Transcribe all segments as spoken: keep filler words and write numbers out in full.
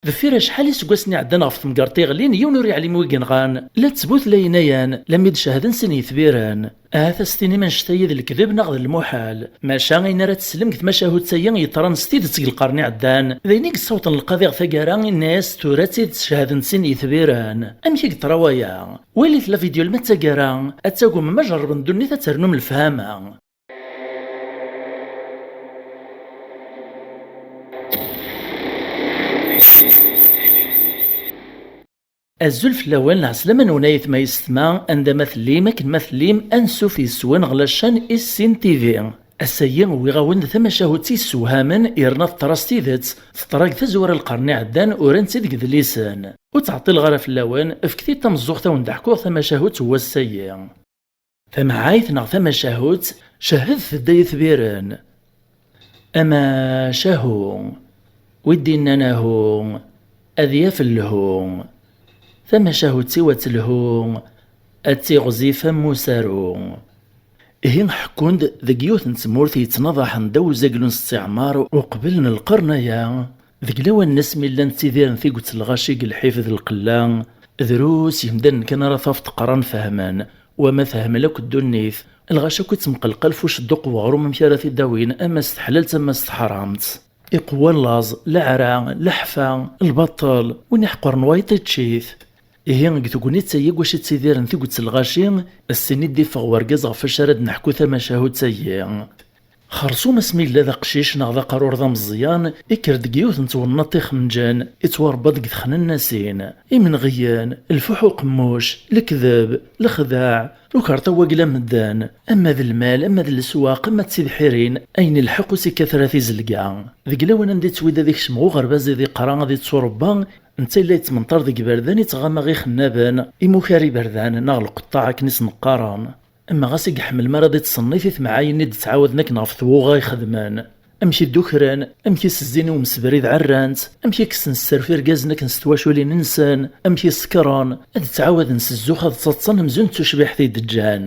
Deffir acḥal iseggasen iɛeddan ɣef temgerḍt yeɣlin, yiwen ur yeɛlim wi yenɣan, la ttbutlayen ayan, lammi d-cehden sin yetbiren. Ahat ad s-tinim annect-a d lekdeb neɣ d lmuḥal. Maca ayen ara teslem deg tmacahut-agi yeḍran s tidet deg lqern iɛeddan, d ayen i yessawḍen lqaḍi ɣer taggara, yenna-yas tura d tidet cehden sin yetbiren. Amek i yeḍra waya? Walit la vidéo alma d taggara, ad tagumem ajerreb n ddunit ad ternum lefhama. Azul fell-awen, lɛeslama-nwen ay atma yessetma, anda ma tellim, akken ma tellim, ansuf yes-wen ɣer la chaîne Issin T V. Ass-agi, wwiɣ-awen-d tamacahut yessewhamen, yerna teḍra s tidet, teḍra deg tazwara n lqern iɛeddan, uran-tt-id deg yidlisen. Ur ttɛeṭṭileɣ ara fell-awen, fket-iyi-d tameẓẓuɣt ad wen-d-ḥkuɣ tamacahut n wass-agi. Tamɛayt neɣ tamacahut, cehdet-d ay itbiren. Amacahu, wi d-innan ahu, ad yaf lhu. Tamacahut-iw ad telhu, ad tiɣzif am usaru. Ihi ḥekkun-d deg yiwet n tmurt yettnaḍaḥen ddaw uzaglu n stiɛmar uqbel n lqern-aya, deg lawan-nni asmi llan ttidiren tiget n lɣaci deg lḥif d lqella, drus yemdanen kan ara tafeḍ qqaren fehmen, wama tehmel akk ddunit, lɣaci akk ittemqelqal f ucedduq n weɣrum amek ara t-id-awin ama s teḥlalt ama s teḥramt. Iqewwa laẓ, leɛra, leḥfa, lbaṭel, win iḥeqren wayeḍ ičč-it. Ihi deg tegnit-agi deg wacu ttidiren tiget n lɣaci, ass-nni d-iffeɣ wergaz ɣef wacu ara d-neḥku tamacahut-agi. Xersum asmi yella d aqcic neɣ d aqrur d ameẓyan, ikker-d deg yiwet n twennaḍt ixemǧen, ittwarebba deg texnennasin, imenɣiyen, lfuḥ uqemmuc, lekdeb, lexdeɛ, lukerṭa n wagla n medden, ama d lmal, ama d leswaq, ama d tibḥirin, ayen ilḥeq ur s-ikkat ara tizelga. Deg lawan anda ittwid ad ikcem ɣer uɣerbaz ad iqra, ad itturebba, netta yella yettmenṭar deg iberdan, ittɣama ixennaben, imukar iberdan, neɣ lqeṭṭaɛ akken i sen-qqaren. Ama ɣas i iḥemmel mi ara d-ittṣennif i temɛayin i d-ttɛawaden akken ɣef twuɣa ixedmen. Amek i ddukren, amek i s-zzin i umsebrid ɛerran-tt, amek i kksen sser f irgazen akken s twaculin-nsen, amek i sekren, ad ttɛawaden s zzux ad ttaḍsan amzun d tucbiḥt i d-ǧǧan.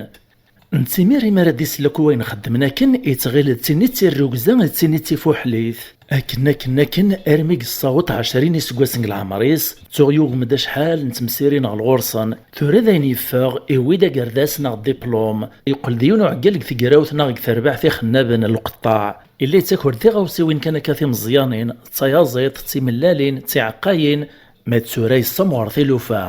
Nettimir imi ara d-isel akk i wayen xeddmen akken, ittɣil d tin i d tirrugza, d tin i d tifuḥlit. Akken, akken, akken, armi yessaweḍ ɛecrin iseggasen deg leɛmer-is, tuɣ yugem-d acḥal n temsirin ɣer ɣur-sen. Tura d ayen yeffeɣ, iwwi-d agerdas neɣ diplum, yeqqel d yiwen uɛeggal deg tegrawt neɣ deg terbaɛt ixennaben n lqeṭṭaɛ. Yella yettaker-d tiɣawsiwin kan akka timeẓyanin, d tayaẓiḍt, d timellalin, d tiɛeqqayin, ma d tura yessamɣer tilufa.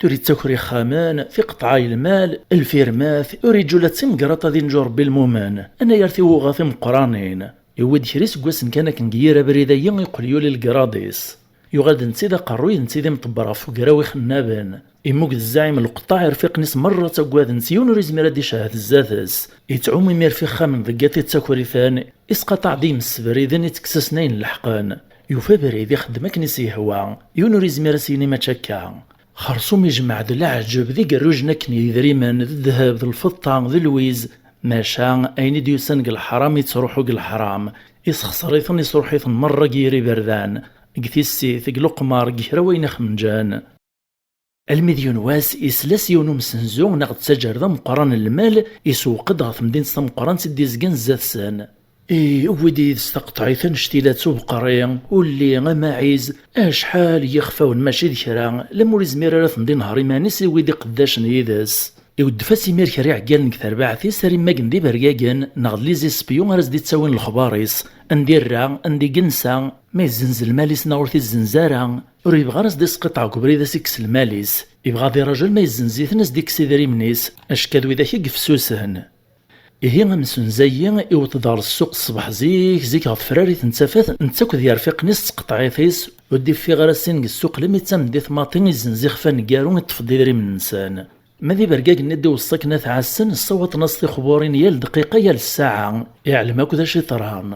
Tura yettaker ixxamen, tiqeṭɛa n lmal, lfirmat, ur yeǧǧu ula d timegraṭ ad inǧu Rebbi lmumen, anayer tiwuɣa timeqqranin. Yewwi-d kra iseggasen kan akken deg yir abrid-agi yeqqel yuli legrad-is. Yuɣal d netta i d aqerruy, d netta i d imṭebber ɣef ugraw ixennaben. Immug d zzaɛim n lqeṭṭaɛ, irfiqen-is merra ttaggaden-t, yiwen ur izmir ad d-icehhed zdat-s. Yettɛum imir f ixxamen deg iḍ ittaker-iten, isqaṭaɛ-d i yimsebriden, itekkes-asen ayen leḥqen. Yufa abrid, ixeddem akken i s-yehwa, yiwen ur izmir ad s-yini mačči akka. Xersum ijmeɛ-d leɛǧeb d igerrujen akken yidrimen, d ddheb, d lfeṭṭa, d lwiz, maca ayen i d-yusan deg leḥram yettruḥu deg leḥram, isexṣer-iten, isruḥ-iten merra deg yir iberdan, deg tissit, deg leqmar, deg kra wayen ixemǧen. Almi d yiwen wass, isla s yiwen umsenzu neɣ d taǧer d ameqqran n lmal, isewweq-d ɣer temdint tameqqrant i d-izgan zdat-sen. Iwwi-d yid-s taqeṭɛit annect-ila d tubeqri, ulli, amaɛiz, acḥal n yixfawen mačči d kra, lemmer ur izmir ara ad ten-d-inehher iman-is, iwwi-d iqeddacen yid-s. Iweddef-as imir kra iɛeggalen deg terbaɛt-is ara immagen d ibergagen neɣ d les espions ara s-d-ittawin lexbar-is, anda irra, anda i yensa, ma yezzenz lmal-is neɣ ur t-izzenz ara. Ur yebɣi ara s-d-isqiṭeɛ deg ubrid ad s-ikkes lmal-is. Yebɣa ad iraju alma yezzenz-iten, ad s-d-ikkes idrimen-is, acka d widak i yefsusen. Ihi amsenzu-agi iwweḍ-d ɣer ssuq ṣṣbeḥ zik zik ɣer tefrarit n tafat, netta akked yirfiqen-is d tqeṭɛit-is, ur d-iffiɣ ara syin deg ssuq lammi d tameddit maḍi, izzenz ixef aneggaru, iṭṭef-d idrimen-nsen. Ma d ibergagen-nni d-iweṣṣa akken ad t-ɛassen, ssawaḍen-as tixburin yal dqiqa, yal ssaɛa, iɛlem akk d acu yeḍran.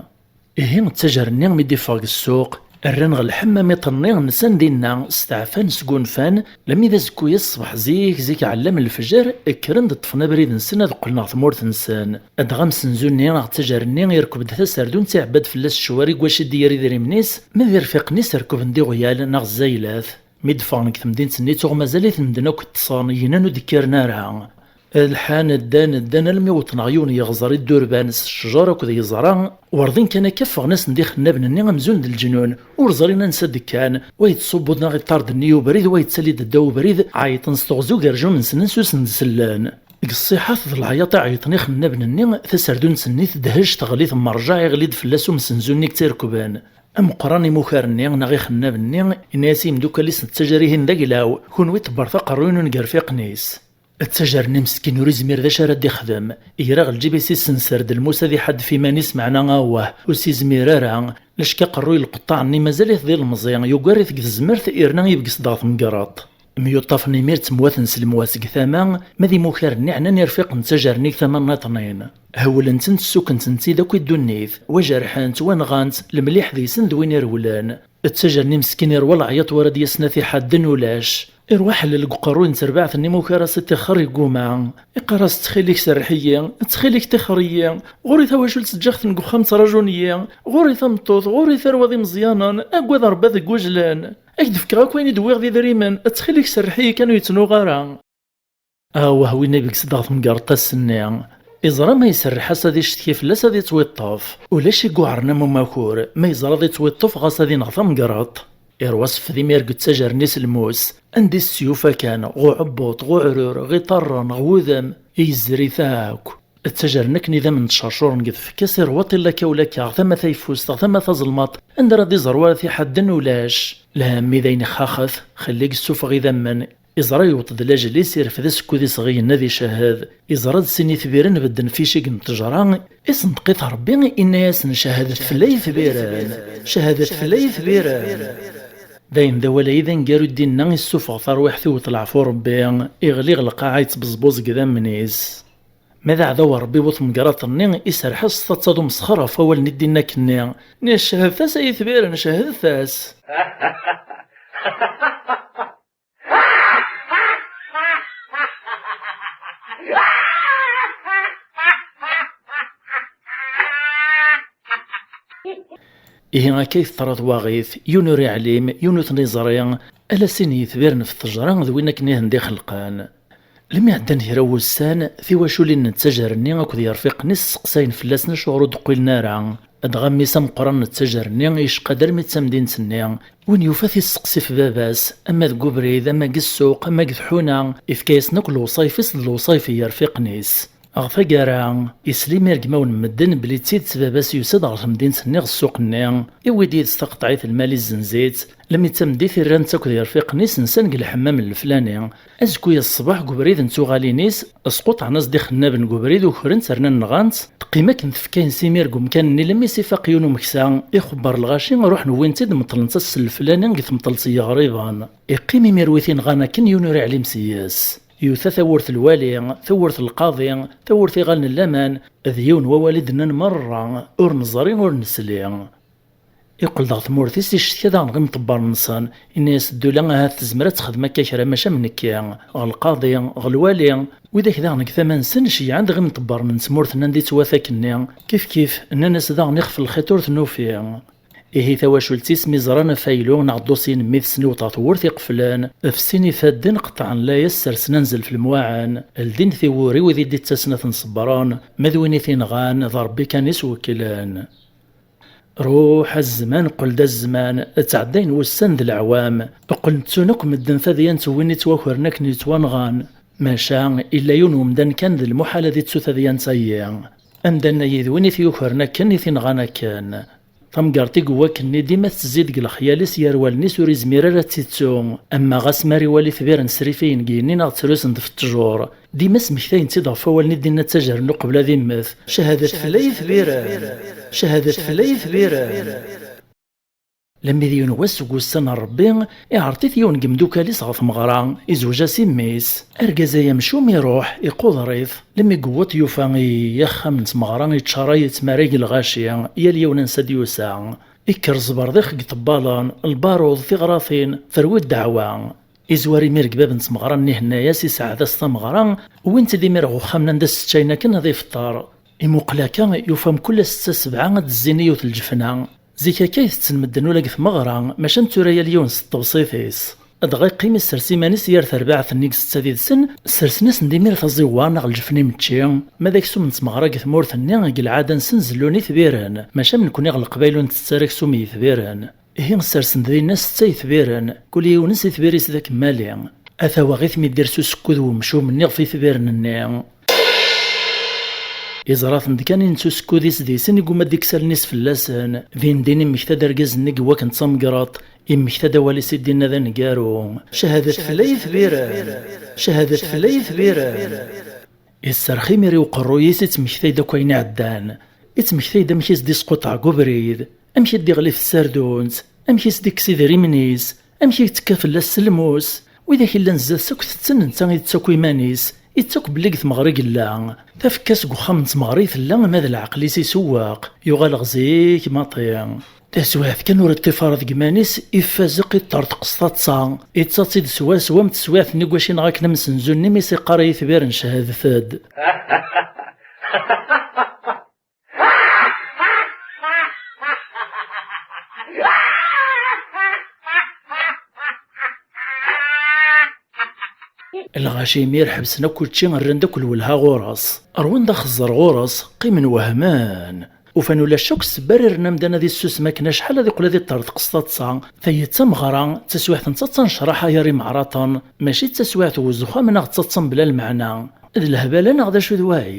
Ihi ttajer-nni mi d-iffeɣ deg ssuq, rran ɣer lḥemmam iṭ-nni, nsan dinna, steɛfan, sgunfan, lammi d azekka-s ṣṣbeḥ zik zik ɛellam lefjer, kkren-d ṭṭfen abrid-nsen ad qqlen ɣer tmurt-nsen. Dɣa amsenzu-nni neɣ ttajer-nni irkeb-d taserdunt, iɛebba-d fell-as ccwari deg wacu i d-yerra idrimen-is, ma d irfiqen-is rekben-d iɣyal neɣ zzaylat. Mi d-ffɣen deg temdint-nni, tuɣ mazal-iten medden akk ṭṭsen, gnen ur d-kkiren ara. Lḥan ddan, ddan almi wwḍen ɣer yiwen yeɣẓer iddurban s ccjer akked yeẓra, werḍin kan akka ffɣen-asen-d ixennaben-nni amzun d leǧnun, ur ẓrin ansa d-kkan, wa yettṣubbu-d neɣ iṭṭar-d nnig ubrid, wa yettali-d ddaw ubrid, ɛeyṭen s teɣzi ugerjum-nsen ansi ur sen-d-sellen. Deg ṣṣiḥat d leɛyaṭ i ɛeyṭen ixennaben-nni, taserdunt-nni tedhec, teɣli, temmerjaɛ, iɣli-d fell-as umsenzu-nni i yettirekben. Ameqqran imukar-nni neɣ ixennaben-nni, yenna-yas i yimdukal-is: "Nettajer ihin d aglaw, kunwi ṭebbret aqerruy-nwen deg yerfiqen-is." Ttajer-nni meskin ur izmir d acu ara d-ixdem. Ira ɣer lǧib-is, issenser-d lmus ad iḥaddef iman-is, meɛna awah, ur s-izmir ara. Lacka aqerruy n lqeṭṭaɛ-nni mazal-it d ilemẓi, yugar-it deg tezmert, irna ibges-d ɣer temgerḍt. Myuṭṭafen imir ttemwaten s lemwas deg tama, ma d imukar-nni ɛnan irfiqen n ttajer-nni deg tama nniḍnin. Hewlen-tent, ssukent-tent-id akk i ddunit, wa jerḥen-t, wa nɣan-t, lemliḥ deg-sen d win irewlen. Ttajer-nni meskin irwa leɛyaṭ, wara d-yasen ad t-iḥadden ulac. Irwa ḥellel deg uqerruy n terbaɛt-nni imukar-as, itixer iguma. Iqqar-as: "Ttxil-k serreḥ-iyi, ttxil-k tixer-iyi. Ɣur-i tawacult ǧǧiɣ-ten deg uxxam ttrajun-iyi. Ɣur-i tameṭṭut, ɣur-i tarwa d imeẓyanen, agad Rebbi ad deg wejlen. Ad k-d-fkeɣ akk ayen i d-wwiɣ d idrimen, ttxil-k serreḥ-iyi kan ur yettnuɣ ara." Awah, winna ibges-d ɣer temgerḍt ass-nni. Iẓra ma iserreḥ-as ad icetki fell-as ad ittwiṭṭef. Ulac i yuɛren am umakur, ma yeẓra ad ittwiṭṭef ɣas ad ineɣ tamgerḍt. Irwa sefd imir deg ttajer-nni s lmus, anda i s-yufa kan, ɣ uɛebbuḍ, ɣ uɛrur, ɣ iṭarren, ɣ wudem, i yezri-t akk. Ttajer-nni akken idammen ttcercuren deg tfekka-s, irwa ṭilla akka u lakka, tama tayeffust, tama tazelmaḍt, anda ara d-iẓer wara t-iḥadden ulac. Lhemm i d ayen ixaxet, xelli i yessufeɣ idammen, iẓra yewweḍ-d lajel-is, irfed asekkud-is ɣiyen ad icehhed. Iẓra-d sin itbiren bedden f icig n ttejra, isenṭeq-it Rebbi, inna-yasen: "Cehadet fell-i itbiren! Cehadet fell-i itbiren!" Dayen d awal-ayi d aneggaru i d-inna, issufeɣ tarwiḥt, iwet leɛfu Rebbi, iɣli ɣer lqaɛa, yettbeẓbuẓ deg idammen-is. Ma d aɛdaw n Rebbi bu temgerḍt-nni, iserreḥ-as s taḍsa d umesxer ɣef wawal-nni i d-inna akkenni. Nni: "Cehadet-as ay itbiren, cehadet-as!" Ihi akka i teḍra twaɣit, yiwen ur iɛlim, yiwen ur ten-iẓri, ala sin yetbiren ɣef ttejra d win akken i ten-d-ixelqen. Lmi ɛeddan kra n wussan, tiwaculin n ttajer-nni akked yerfiqen-is sseqsayen fell-asen acuɣer ur d-qqilen ara. Dɣa mmi-s ameqqran n ttajer-nni yecqa-d armi d tamdint-nni. Win yufa-t yesseqsi f baba-s, ama deg ubrid, ama deg ssuq, ama deg tḥuna, ifka-yasen akk lewṣayef-is d lewṣayef n yerfiqen-is. Ɣer taggara, isla imir deg imawen n medden belli d tidet baba-s yusa-d ɣer temdint-nni, ɣer ssuq-nni, iwwi-d yid-s taqeṭɛit n lmal, izzenz-itt, lmi d tameddit, irra netta akked yerfiqen-is nsan deg lḥemmam n leflani. Azekka-ya ṣṣbeḥ deg ubrid n tuɣalin-is, squṭɛen-as-d ixennaben deg ubrid, ukren-tt, rnan nɣan-tt. Teqqim akken tfekka-ines imir deg umkan-nni, lemmi s-ifaq yiwen umeksa, ixebber lɣaci, ruḥen wwin-tt-id, meṭṭlen-tt ass n leflani deg tmeṭṭelt n yiɣriben. Iqqim imir wi t-inɣan akken, yiwen ur iɛlim seg-s. Yuta tawwurt n lwali, tawwurt n lqaḍi, tawwurt iɣallen n laman, d yiwen wawal i d-nnan merra: "Ur neẓri, ur nesli." Iqqel-d ɣer tmurt-is, iccetka daɣen ɣer imḍebbren-nsen, inna-yas: "Ddula ahat tezmer ad texdem akka kra, maca am nekki, ɣer lqaḍi, ɣer lwali, widak daɣen deg tama-nsen ceyyɛen-d ɣer imḍebbren n tmurt-nni anda i ttwat akkenni, kif kif nnan-as daɣen ixef n lxiṭ ur t-nufi." Ihi tawacult-is mi ẓran afaylu neɣ ddusyi n mmi-tsen iwet ɣer tewwurt iqeflen, f sin ifadden qeṭɛen layas, sersen anzel f lemwaɛen, ldin tiwuri, wid i d-ittasen ad ten-ṣebbren, ma d win i t-inɣan d Rebbi kan i s-wekklen. Ruḥ a zzman, qqel-d a zzman, ttɛeddayen wussan d leɛwam, qqlen ttun akk medden tadyant n win ittwakren akken yettwanɣan. Maca, illa yiwen wemdan kan d lmuḥal ad ittu tadyant-ayi. Amdan-ayi d win i t-yukren akken i t-inɣan akken. Tamgerḍt i yewwa akkenni dima tettzid deg lexyal-is, gar wallen-is ur izmir ara ad tt-ittu. Ama ɣas mi ara iwali itbiren srifiyen deg yigenni neɣ ttrusen-d f ttjur, dima smektayen-tt-id ɣef wawalen i d-inna ttajer-nni uqbel ad immet: "Cehadet fell-i itbiren! Cehadet fell-i itbiren!" Lammi d yiwen wass seg wussan n Rebbi, iɛreḍ-it yiwen n yemdukal-is ɣer tmeɣra, izweǧ-as i mmi-s. Argaz-ayi amcum iruḥ, iquder-it. Lammi yewweḍ yufa i axxam n tmeɣra, iččaray, ittmarag lɣaci, yal yiwen ansa d-yusa. Ikker zberdiq deg iṭebbalen, lbaruḍ, tiɣratin, terwi ddeɛwa. Izwar imir deg bab n tmeɣra-nni, ihenna-yas, iseɛɛed-as tameɣra, wwin-t-id imir ɣer uxxam-nni anda s-ččayen akken ad ifeṭṭer. Imuqel akka, yufa mkul ass d tasebɛa ad d-zzin i yiwet n lǧefna. Zik akka i tetten medden ula deg tmeɣra, maca nettura yal yiwen s tṭebsit-is. Dɣa yeqqim issers iman-is yir terbaɛt-nni i isetta did-sen, ssersen-asen-d imir taẓiwa neɣ lǧefn imečči. Ma d aksum n tmeɣra deg tmurt-nni, deg lɛada-nsen zellun itbiren, maca am nekkni ɣer Leqbayel ur ntett ara aksum n yitbiren. Ihi ssersen-d dinna setta yetbiren, kul yiwen s itbir-is d akemmali. A tawaɣit mi d-ires usekkud wemcum-nni ɣef yitbiren-nni. Iẓra-ten-d kan inett usekkud-is deg-sen, igumma-d ikkes allen-is fell-asen. Din din immekta-d argaz-nni i iwakken d tamegraṭ, immekta-d awal-is i d-inna d aneggaru: "Cahadat fell-ay itbiren! Cahadat fell-ay itbiren!" Isserx imir i uqerruy-is, ittmektay-d akk ayen iɛeddan. Ittmektay-d amek i s-d-isquṭeɛ deg ubrid, amek i d-iɣli f tsardunt, amek i s-d-ikkes idrimen-is, amek i yettekka fell-as s lmus. Widak i llan zdat-s akk tetten, netta itett akk iman-is, itett akk belli deg tmeɣra i yella. Tafekka-s deg uxxam n tmeɣra i tella, ma d leɛqel-is isewweq, yuɣal ɣer zik maṭi. Taswiɛt kan ur iṭṭif ara deg iman-is, iffazeq, iṭṭerḍeq s taḍsa, ittaḍ-tt-id swaswa am teswiɛt-nni deg waci neɣ akken amsenzu-nni mi s-iqqar i yitbiren: "Cehdet-d." Lɣaci imir ḥebsen akk učči, rran-d akk lwelha ɣur-s. Rwan-d axeẓẓer ɣur-s, qqimen wehmen. Ufan ulac akk ssebba ara irren amdan ad issusem akken acḥal ad iqqel ad iṭṭerḍeq s taḍsa. Tayi d tameɣra, d taswiɛt netta d tanecraḥa gar imeɛraṭen, mačči d taswiɛt n wezxam neɣ d taḍsa mebla lmeɛna. D lehbala neɣ d acu d way?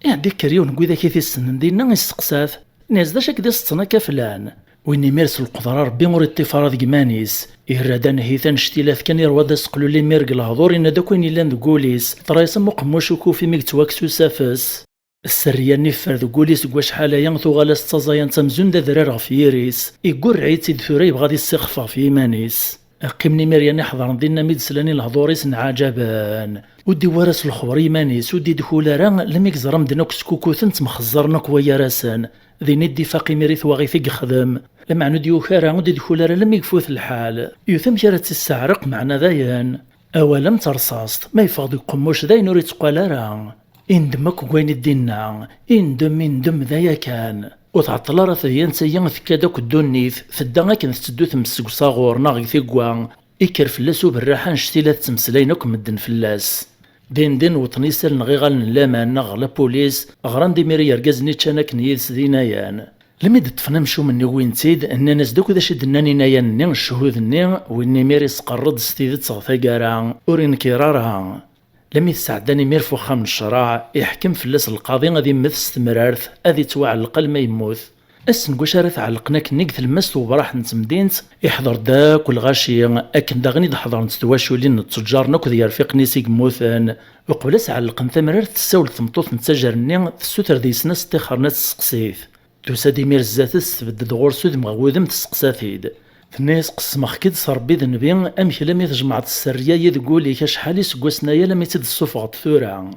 Iɛedda ikker yiwen n widak i t-issnen dinna, isteqsa-t, nni-as: "D acu akka i d-iseṭṭen akka flan?" Win imir s lqedra Rebbi ur iṭṭif ara deg iman-is. Irra-d anehit annect-ilat kan, irwa-d aseqlul imir deg lehdur, inna-d akk ayen illan deg wul-is. Terra-yas am uqemmuc ukufi mi yettwakkes usafes. Sserriya-nni iffer deg wul-is deg wacḥal aya, tuɣal-as d taẓayant amzun d adrar ɣef yiri-s. Igurreɛ-itt-id tura, yebɣa ad issixef ɣef yiman-is. Qqimen imir yerna ḥeḍren dinna mi d-slan i lehdur-is nɛaǧaben. Ur d-iwwi ara s lexber i yiman-is, ur d-idkul ara, lmi yeẓra medden akk skukuten, ttemxeẓẓren akk wayar-asen. Din i d-ifaq imir i twaɣit i yexdem. Lameɛna ur d-yuki ara, ur d-idkul ara lmi yefut lḥal. Yut amek ara tt-isseɛreq, meɛna dayen. Awal am terṣaṣt, ma yeffeɣ deg uqemmuc dayen ur itteqqal ara. Indem akk deg wayen i d-inna, indem, indem, d aya kan. Ur tɛeṭṭel ara tedyant-agi, tekka-d akk ddunit, tedda akken tetteddu tmes seg usaɣur neɣ deg tigwa, ikker fell-as uberraḥ annect-ila tettmeslayen akk medden fell-as. Din din wwḍen isallen ɣer iɣallen n laman neɣ ɣer la police, ɣran-d imir i yergazen-nni ččan akken yid-s d inayan. Lmi d-ṭṭfen amcum-nni wwin-t-id, nnan-as-d akk d acu i d-nnan inayan-nni, cchud-nni, win imir isqerr-d s tidet ɣer taggara, ur inkir ara. Lmi t-sɛeddan imir f uxxam n ccreɛ, iḥkem fell-as lqaḍi ad immet s temrart, ad ittwaɛelleq alma yemmut. Ass n wacu ara t-ɛellqen akken i deg tlemmast n ubraḥ n temdint, iḥḍer-d akk lɣaci, akken daɣen i d-ḥeḍrent twaculin n ttejjaren akked yerfiqen-is i yemmuten. Uqbel ad s-ɛellqen tamrart, tessawel tmeṭṭut n ttajer-nni, tessuter deg-sen ad s-ṭṭixxren ad tt-tesseqsit. Tusa-d imir zdat-s, tbedd-d ɣur-s udem ɣer wudem, testeqsa-t-id. Tenna-yas: "Qessmeɣ-k-id s Rebbi d Nnbi, amek lami tjemɛeḍ sserriya-yi deg wul-ik acḥal iseggasen aya, lami tt-id-tessufɣeḍ tura?"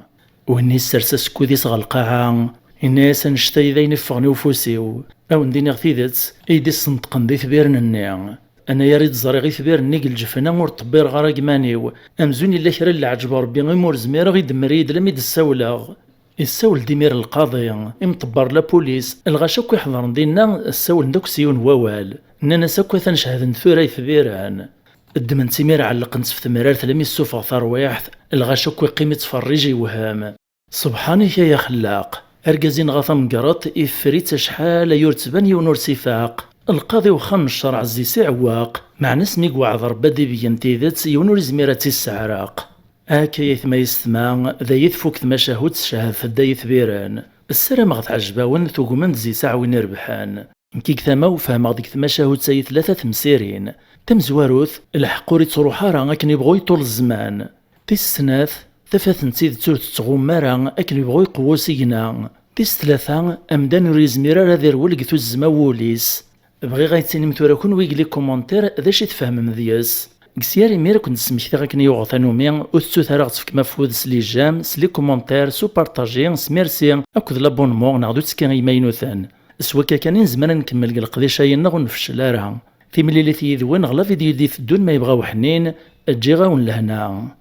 Winna issers asekkud-is ɣer lqaɛa, inna-yas: "Annect-a d ayen iffɣen i ufus-iw. Ad wen-d-iniɣ tidet, i yi-d-issenṭqen d itbiren-nni. Anayer i d-ẓriɣ itbiren-nni deg lǧefna ur ṭebbireɣ ara deg iman-iw. Amzun illa kra n leɛǧeb Rebbi imi ur zmireɣ i d-mmer-iyi-d lami d-ssawleɣ." Issawel-d imir lqaḍi, imṭebber, la police, lɣaci akk iḥeḍren dinna ssawlen-d akk s yiwen wawal. Nnan-as akk: "Atan cehden tura itbiren." Ddmen-tt imir ɛellqen-tt f temrart lami tessufeɣ tarwiḥt, lɣaci akk iqqim ittferrij iwhem. Ṣebḥan-ik ay axellaq! Argaz inɣa tamgerḍt, iffer-itt acḥal ay ur tban yiwen ur s-ifaq. Lqaḍi uxxam n ccreɛ zzi-s iɛewweq, meɛna asmi iweɛɛed Rebbi ad ibeggen tidet, yiwen ur izmir ad tt-isseɛreq. Akka ay aytma yessetma, d aya i tfuk tmacahut s cehdet-d ay itbiren. Ssarameɣ teɛjeb-awen, tugmem-d zzi-s aɛwin irebḥen. Nekk deg tama-w fehmeɣ deg tmacahut-a i tlata temsirin. Tamezwarut, lḥeqq ur ittruḥ ara akken yebɣu yeṭṭul zzman. Tis snat, tafat n tidet ur tettɣum ara akken yebɣu iqewwu usigna. Tis tlata, amdan ur yezmir ara ad irwel deg tuzzma n wul-is. Bɣiɣ ad yi-d-tinim tura kunwi deg les commentaires d acu i tfehmem deg-s. Deg-s yir imir ad ken-d-smektiɣ akken i uɣeɣ tanumi, ur tettut ara ad ɣ-tefkem afud s les j'aime, s les commentaires, s upartaji, s merci akked l'abonnement neɣ d uttekki i yimaynuten. S wakka kan i nezmer ad nkemmel deg leqdic-ayi-nneɣ ur nfeccel ara. Timlilit yid-wen ɣer la vidéo i d-iteddun ma yebɣa uḥnin, ǧǧiɣ-awen lehna.